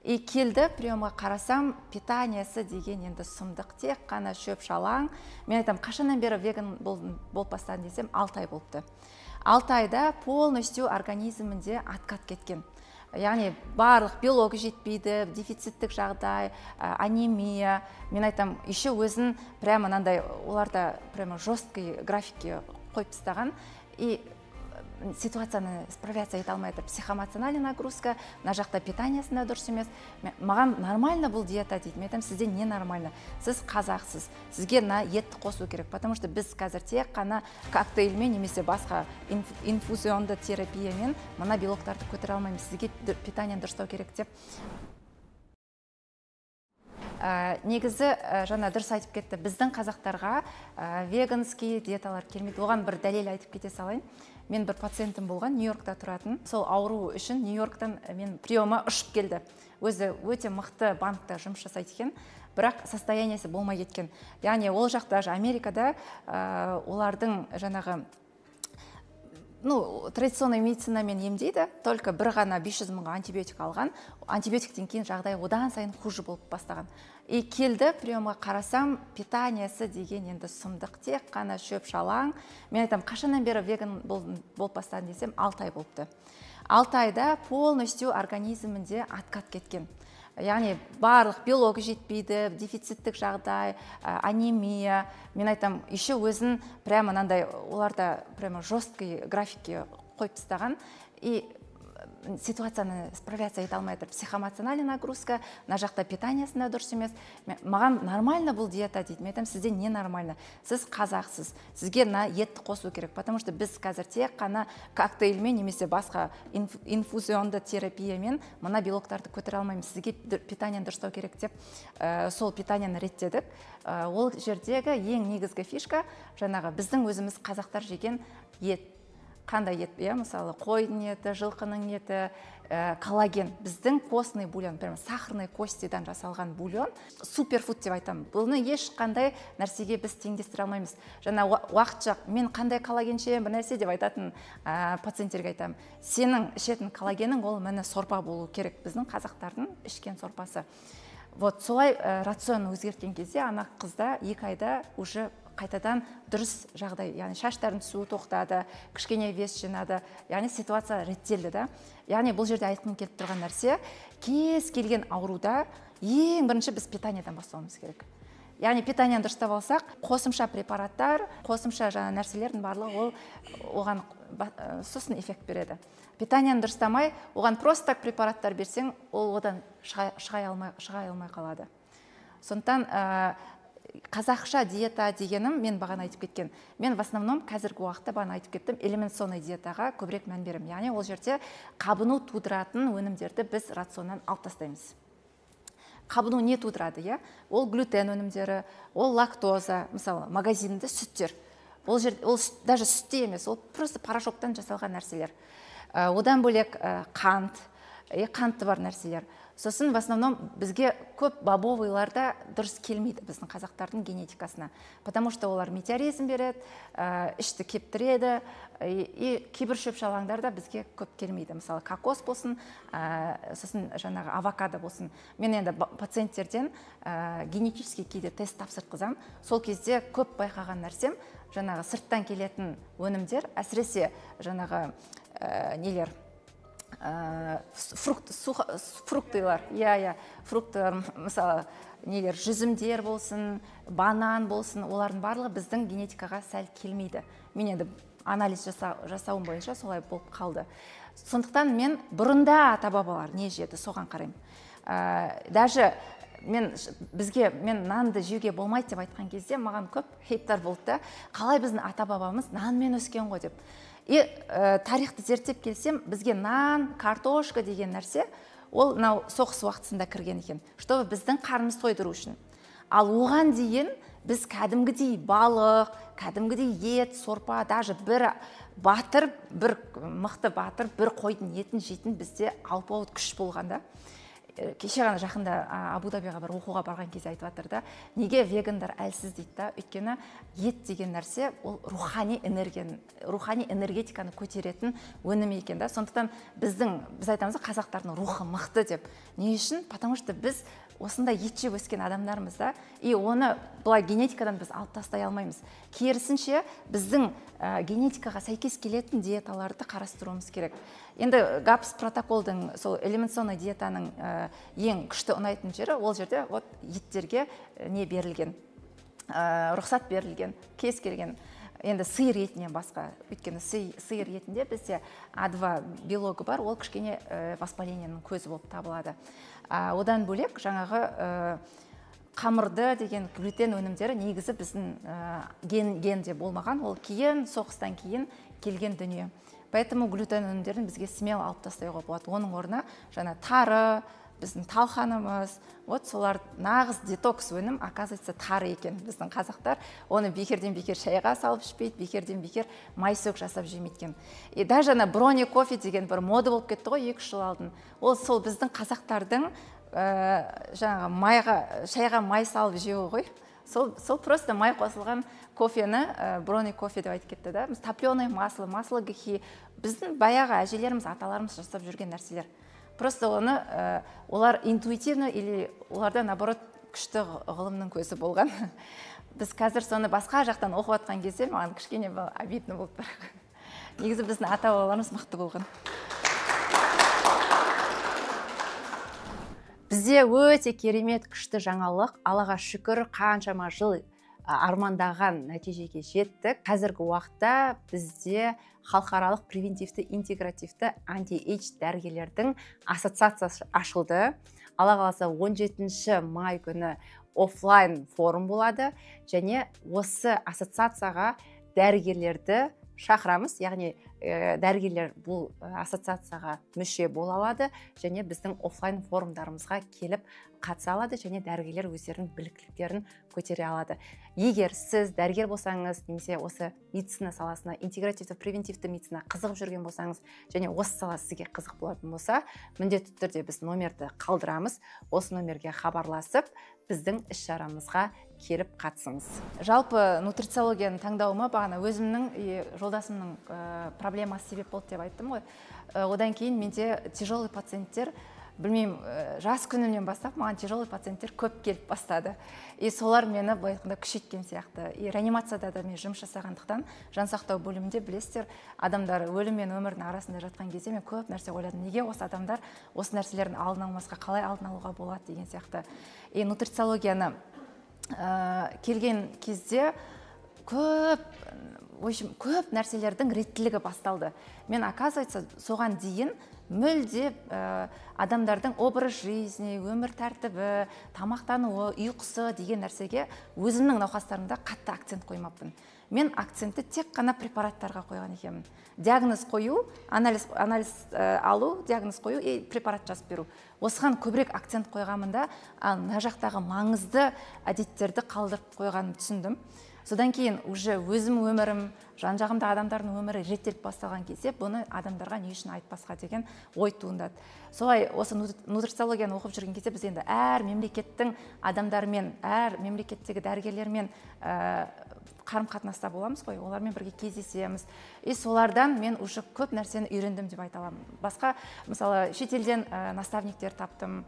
И келді приемға, қарасам, питаниясы деген енді сұмдық, тек қана шөп шалаң. Мен айтамын: «Қашаннан бері веган болып бастадың?» – десем, 6 ай болыпты. 6 айда полностью организмінде откат кеткен, яғни барлық белогы жетпейді, дефициттік жағдай, анемия. Мен айтам, еще өзін прямо мынандай, оларда прямо жесткий графикке қойып тастаған и ситуацияны справляться ете алмай жатыр. Психоэмоциональный нагрузка, мына жақта питаниясы да дұрыс емес. «Маған нормально бұл диета», – дейді. Мен айтамын: «Сізде не нормально? Сіз қазақсыз, сізге мына етті қосу керек, потому что біз қазір тек қана коктейльмен немесе басқа инфузионды терапиямен мына белоктарды көтере алмаймыз, сізге питанияны дұрыстау керек», – деп. Негізі, жаңа дұрыс айтып кетті, біздің қазақтарға веганский диеталар келмейді. Оған бір дәлел айтып кете салайын. Мен бір пациентім болған, Нью Йоркта тұратын. Сол ауру үшін Нью Йорктан мен приемға ұшып келді. Өзі өте мықты банкта жұмыс жасайды екен, бірақ состояниесі болмай кеткен. Яғни ол жақта, даже Америкада, олардың жаңағы, ну, традиционный медицинамен емдейді. Только бір ғана 500 мыңға антибиотик алған. Антибиотиктен кейін жағдай одан сайын хуже болып бастаған. И келді приемға, қарасам, питаниясы деген енді сұмдық, тек қана шөп шалаң. Мен айтамын: «Қашаннан бері веган болып бастадың?» – десем, 6 ай болыпты. 6 айда полностью организмінде откат кеткен, яғни барлық белогы жетпейді, дефициттік жағдай, анемия. Мен айтам, еще өзін прямо мынандай, оларда прямо жесткий графикке қойып тастаған и ситуацияны справляться ете алмай жатыр. Психоэмоциональный нагрузка, мына жақта питаниясы да дұрыс емес. «Маған нормально бұл диета», – дейді. Мен айтамын: «Сізде не нормально? Сіз қазақсыз, сізге мына етті қосу керек, потому что біз қазір тек қана коктейльмен немесе басқа инфузионды терапиямен мына белоктарды көтере алмаймыз, сізге питанияны дұрыстау керек», – деп. Сол питанияны реттедік. Ол жердегі ең негізгі фишка – жаңағы біздің өзіміз қазақтар жеген ет. Қандай ет, иә? Мысалы, қойдың еті, жылқының еті, коллаген. Біздің костный бульон, прямо сахарный костидан жасалған бульон, суперфуд деп айтамын. Бұны ешқандай нәрсеге біз теңдестіре алмаймыз. Жаңа уақытша «мен қандай коллаген ішемін, бір нәрсе» деп айтатын пациенттерге айтамын: сенің ішетін коллагенің ол міне сорпа болу керек, біздің қазақтардың ішкен сорпасы. Вот солай рацион өзгерткен кезде ана қызда 2 айда уже қайтадан дұрыс жағдай, яғни шаштардың түсуі тоқтады, кішкене вес жинады, яғни ситуация реттелді да. Яғни бұл жерде айтқым келіп тұрған нәрсе: кез келген ауруда ең бірінші біз питаниедан бастауымыз керек. Яғни питанияны дұрыстап алсақ, қосымша препараттар, қосымша жаңа нәрселердің барлығы ол оған сосын эффект береді. Питанияны дұрыстамай, оған просто так препараттар берсең, ол одан шыға алмай қалады. Сондықтан қазақша диета дегенім, мен бағана айтып кеткен, мен в основном қазіргі уақытта, бағана айтып кеттім, элиминационный диетаға көбірек мән беремін. Яғни ол жерде қабыну тудыратын өнімдерді біз рационнан алып тастаймыз. Қабыну не тудырады, иә? Ол глютен өнімдері, ол лактоза. Мысалы, магазинде сүттер, ол жер ол даже сүтте емес, ол просто порошоктан жасалған нәрселер. Одан бөлек қант, қанты бар нәрселер. Сосын в основном бізге көп бобовыйлар да дұрыс келмейді біздің қазақтардың генетикасына, потому что олар метеоризм береді, ішті кептіреді. И кейбір шөп шалаңдар да бізге көп келмейді, мысалы, кокос болсын, сосын жаңағы авокадо болсын. Мен енді пациенттерден генетический кейде тест тапсыртқызамын. Сол кезде көп байқаған нәрсем: жаңағы сырттан келетін өнімдер, әсіресе жаңағы нелер, фрукт, фруктылар, иә, фруктылар, мысалы, нелер, жүзімдер болсын, банан болсын, олардың барлығы біздің генетикаға сәл келмейді. Мен енді анализ жасауым бойынша солай болып қалды. Сондықтан мен бұрында ата бабалар не жеді, соған қараймын. Даже мен бізге, мен нанды жеуге болмайды деп айтқан кезде, маған көп хейттар болды да, қалай, біздің ата бабамыз нанмен өскен ғой деп. И тарихты зерттеп келсем, бізге нан, картошка деген нәрсе ол мынау соғыс уақытысында кірген екен, чтобы біздің қарнымызды тойдыру үшін. Ал оған дейін біз кәдімгідей балық, кәдімгідей ет, сорпа, даже бір батыр, бір мықты батыр бір қойдың етін жейтін, бізде алпауыт күш болған да. Кеше ғана жақында Абу-Дабиға бір оқуға барған кезде айтып жатыр да, неге вегандар әлсіз дейді да, өйткені ет деген нәрсе ол рухани энергияны, рухани энергетиканы көтеретін өнім екен да. Сондықтан біз айтамыз ғой, қазақтардың рухы мықты деп. Не үшін? Потому что біз осындай ет жеп өскен адамдармыз да, и оны былай генетикадан біз алып тастай алмаймыз. Керісінше, біздің генетикаға сәйкес келетін диеталарды қарастыруымыз керек. Енді ГАПС протоколдың, сол элиминационный диетаның ең күшті ұнайтын жері, ол жерде вот еттерге не берілген, рұқсат берілген, кез келген. Енді сиыр етінен басқа, өйткені сиыр етінде бізде А2 белогы бар, ол кішкене воспалениенің көзі болып табылады. Одан бөлек жаңағы қамырды деген глютен өнімдері негізі біздің генде болмаған, ол кейін, соғыстан кейін келген дүние. Поэтому глютен өнімдерін бізге смело алып тастауға болады. Оның орнына жаңа тары, біздің талқанымыз, вот солар нағыз детокс өнім, оказывается, тары екен. Біздің қазақтар оны бекерден бекер шайға салып ішпейді, бекерден бекер майсөк жасап жемейді екен. И даже ана брони кофе деген бір мода болып кетті ғой 2-3 жыл алдын. Ол сол біздің қазақтардың жаңағы майға, шайға май салып жеуі ғой. Сол просто май қосылған кофені брони кофе деп айтып кетті да. Топленое масло, масло гхи, біздің баяғы әжелеріміз, аталарымыз жасап жүрген нәрселер. Просто оны олар интуитивно или оларда наоборот күшті ғылымның көзі болған. Біз қазір соны басқа жақтан оқып жатқан кезде маған кішкене обидно болып тұр. Негізі біздің ата-бабаларымыз мықты болған. Бізде өте керемет күшті жаңалық. Аллаға шүкір, қаншама жыл армандаған нәтижеге жеттік. Қазіргі уақытта бізде халықаралық превентивті, интегративті анти-эйдж дәрігерлердің ассоциациясы ашылды. Алла қаласа 17 май күні офлайн форум болады және осы ассоциацияға дәрігерлерді шақырамыз, яғни дәрігерлер бұл ассоциацияға мүше бола алады және біздің офлайн форумдарымызға келіп қатыса алады және дәрігерлер өздерінің біліктіліктерін көтере алады. Егер сіз дәрігер болсаңыз немесе осы медицина саласына, интегративті, превентивті медицина қызығып жүрген болсаңыз және осы сала сізге қызық болатын болса, міндетті түрде біз номерді қалдырамыз. Осы номерге хабарласып, біздің іс-шарамызға келіп қатысыңыз. Жалпы нутрициологияны таңдауыма бағана өзімнің жолдасымның проблемасы себеп болды деп айттым ғой. Одан кейін менде тяжелый пациенттер, білмеймін, жас күнімнен бастап маған тяжелый пациенттер көп келіп бастады. И солар мені былай айтқанда күшейткен сияқты. И реанимацияда да мен жұмыс жасағандықтан, жансақтау бөлімінде білесіздер, адамдар өлім мен өмірдің арасында жатқан кезде мен көп нәрсе ойладым. Неге осы адамдар осы нәрселердің алдын алмасқа, қалай алдын алуға болады деген сияқты. И нутрициологияны келген кезде көп, в общем, көп нәрселердің реттілігі басталды. Мен, оказывается, соған дейін мүлде адамдардың образ жизни, өмір тәртібі, тамақтануы, ұйқысы деген нәрсеге өзімнің науқастарымда қатты акцент қоймаппын. Мен акцентті тек қана препараттарға қойған екенмін. Диагноз қою, анализ алу, диагноз қою и препарат жазып беру. Осыған көбірек акцент қойғанмын да, ал мына жақтағы маңызды әдеттерді қалдырып қойғанымды түсіндім. Содан кейін уже өзім өмірім, жан-жағымда адамдардың өмірі реттеліп басталған кезде бұны адамдарға не үшін айтпасқа деген ой туындады. Солай осы нутрициологияны оқып жүрген кезде біз енді әр мемлекеттің адамдарымен, әр мемлекеттегі дәрігерлермен қарым-қатынаста боламыз ғой, олармен бірге кездесеміз. И солардан мен уже көп нәрсені үйрендім деп айта аламын. Басқа, мысалы, шетелден наставниктер таптым.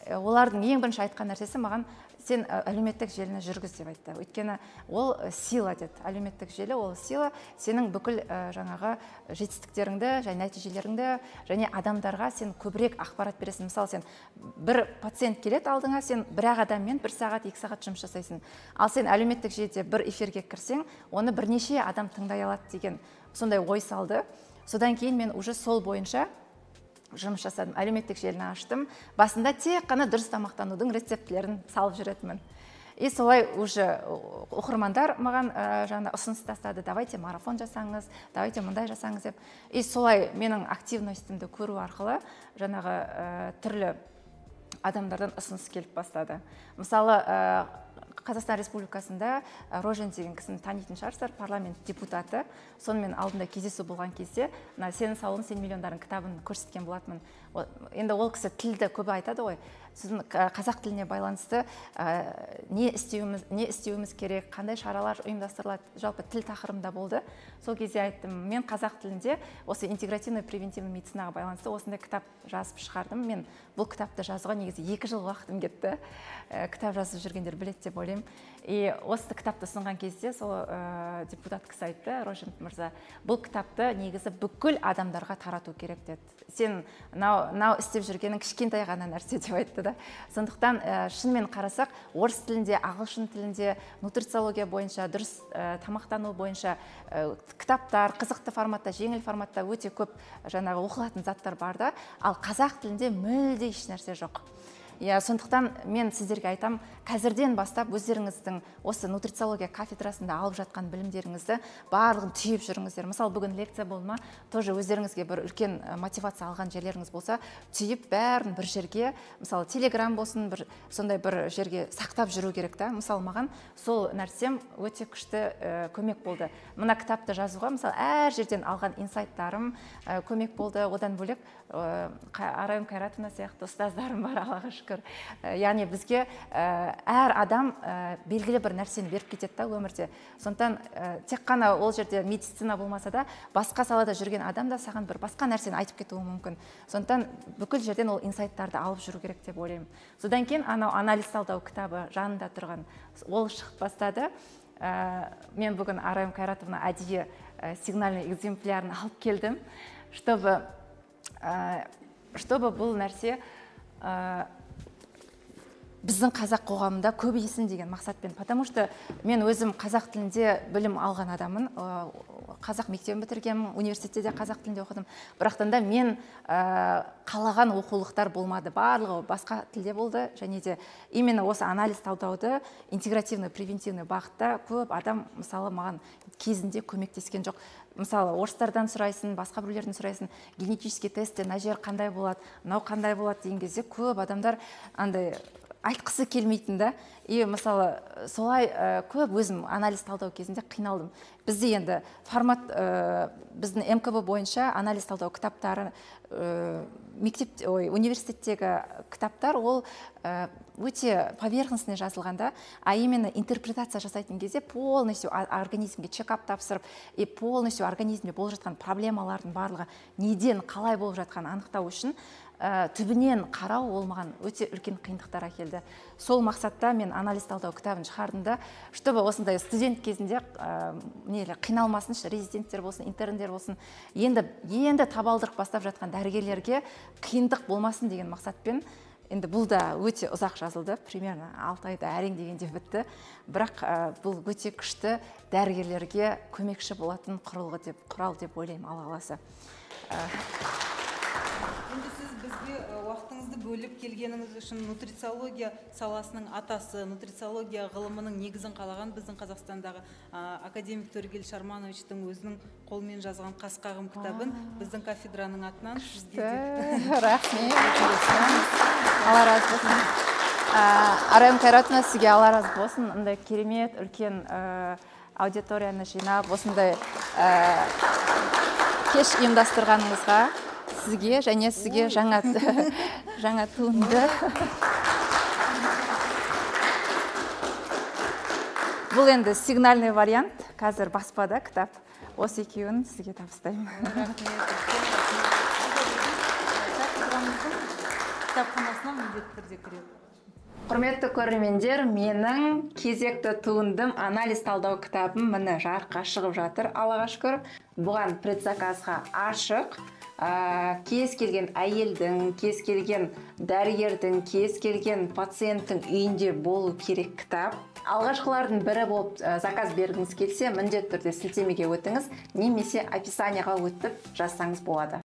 Олардың ең бірінші айтқан нәрсесі маған, сен әлеуметтік желіні жүргіз деп айтты. Өйткені ол сила деді. Әлеуметтік желі ол сила, сенің бүкіл жаңағы жетістіктеріңді және нәтижелеріңді және адамдарға сен көбірек ақпарат бересің. Мысалы, сен бір пациент келеді алдыңа, сен бір-ақ адаммен 1 сағат, 2 сағат жұмыс жасайсың. Ал сен әлеуметтік желіде бір эфирге кірсең, оны бірнеше адам тыңдай алады деген сондай ой салды. Содан кейін мен уже сол бойынша жұмыс жасадым, әлеуметтік желіні аштым. Басында тек қана дұрыс тамақтанудың рецептілерін салып жүретінмін. И солай уже оқырмандар маған жаңа ұсыныс тастады, давайте марафон жасаңыз, давайте мындай жасаңыз деп. И солай менің активностімді көру арқылы жаңағы түрлі адамдардан ұсыныс келіп бастады. Мысалы, Қазақстан Республикасында Рожин деген кісіні танитын шығарсыздар, парламент депутаты. Сонымен алдында кездесу болған кезде мына «Сенің саулығың, сенің миллиондарың» кітабын көрсеткен болатынмын. Енді ол кісі тілді көп айтады ғой. Сосын қазақ тіліне байланысты не істеуіміз керек, қандай шаралар ұйымдастырылады, жалпы тіл тақырыбында болды. Сол кезде айттым, мен қазақ тілінде осы интегративный превентивный медицинаға байланысты осындай кітап жазып шығардым. Мен бұл кітапты жазуға негізі 2 жыл уақытым кетті. Кітап жазып жүргендер біледі деп ойлаймын. И осы кітапты ұсынған кезде сол депутат кісі айтты, Рожин мырза, бұл кітапты негізі бүкіл адамдарға тарату керек деді. Сен мынау істеп жүргенің кішкентай ғана нәрсе деп айтты да. Сондықтан шынымен қарасақ, орыс тілінде, ағылшын тілінде нутрициология бойынша, дұрыс тамақтану бойынша кітаптар қызықты форматта, жеңіл форматта өте көп жаңағы оқылатын заттар бар да, ал қазақ тілінде мүлде еш нәрсе жоқ. Иә, сондықтан мен сіздерге айтам, қазірден бастап өздеріңіздің осы нутрициология кафедрасында алып жатқан білімдеріңізді барлығын түйіп жүріңіздер. Мысалы, бүгін лекция болды ма, тоже өздеріңізге бір үлкен мотивация алған жерлеріңіз болса, түйіп бәрін бір жерге, мысалы, Телеграм болсын, бір сондай бір жерге сақтап жүру керек та. Мысалы, маған сол нәрсем өте күшті көмек болды. Мына кітапты жазуға, мысалы, әр жерден алған инсайттарым көмек болды. Одан бөлек Арайым Қайратовна сияқты ұстаздарым бар, Аллаға шүкір. Яғни бізге әр адам белгілі бір нәрсені беріп кетеді да өмірде. Сондықтан тек қана ол жерде медицина болмаса да, басқа салада жүрген адам да саған бір басқа нәрсені айтып кетуі мүмкін. Сондықтан бүкіл жерден ол инсайттарды алып жүру керек деп ойлаймын. Содан кейін анау анализ талдау кітабы жанында тұрған, ол шығып бастады. Мен бүгін Арайым Қайратовна әдейі сигнальный экземплярын алып келдім, чтобы бұл нәрсе біздің қазақ қоғамында көбейсін деген мақсатпен. Потому что мен өзім қазақ тілінде білім алған адаммын, қазақ мектебін бітіргенмін, университетте де қазақ тілінде оқыдым. Бірақтан да мен қалаған оқулықтар болмады, барлығы басқа тілде болды. Және де именно осы анализ талдауды интегративный, превентивный бағытта көп адам, мысалы, маған кезінде көмектескен жоқ. Мысалы, орыстардан сұрайсың, басқа біреулерден сұрайсың, генетический тестте мына жер қандай болады, мынау қандай болады деген кезде көп адамдар андай айтқысы келмейтін да. И мысалы, солай көп өзім анализ талдау кезінде қиналдым. Бізде енді формат, біздің МКБ бойынша анализ талдау кітаптары, мектеп, ой, университеттегі кітаптар ол өте поверхностный жазылған да, а именно интерпретация жасайтын кезде полностью организмге чекап тапсырып, и полностью организмде болып жатқан проблемалардың барлығы неден қалай болып жатқанын анықтау үшін түбінен қарау ол маған өте үлкен қиындықтар әкелді. Сол мақсатта мен анализ талдау кітабын шығардым да, чтобы осындай студент кезінде қиналмасыншы, резиденттер болсын, интерндер болсын, енді табалдырық бастап жатқан дәрігерлерге қиындық болмасын деген мақсатпен. Енді бұл да өте ұзақ жазылды, примерно 6 айда әрең дегенде бітті. Бірақ бұл өте күшті дәрігерлерге көмекші болатын құрылғы деп, құрал деп ойлаймын, Алла қаласа. Енді сіз бізге уақытыңызды бөліп келгеніңіз үшін нутрициология саласының атасы, нутрициология ғылымының негізін қалаған біздің Қазақстандағы академик Төрегел Шармановичтің өзінің қолымен жазған «Қасқағым» кітабын біздің кафедраның атынан сізге де Рахмет. Алла разы болсын. Арайым Қайратовна, сізге Алла разы болсын. Мындай керемет үлкен аудиторияны жинап, осындай кеш ұйымдастырғаныңызға сізге және сізге жаңа туынды. Бұл енді сигнальный вариант, қазір баспада кітап. Осы екеуін сізге табыстаймын. Кітапханасына міндетті түрде кіреді. Құрметті көрермендер, менің кезекті туындым анализ талдау кітабым міне жарыққа шығып жатыр, Аллаға шүкір. Бұған предзаказға ашық. Кез келген әйелдің, кез келген дәрігердің, кез келген пациенттің үйінде болу керек кітап. Алғашқылардың бірі болып заказ бергіңіз келсе, міндетті түрде сілтемеге өтіңіз, немесе описанияға өтіп жазсаңыз болады.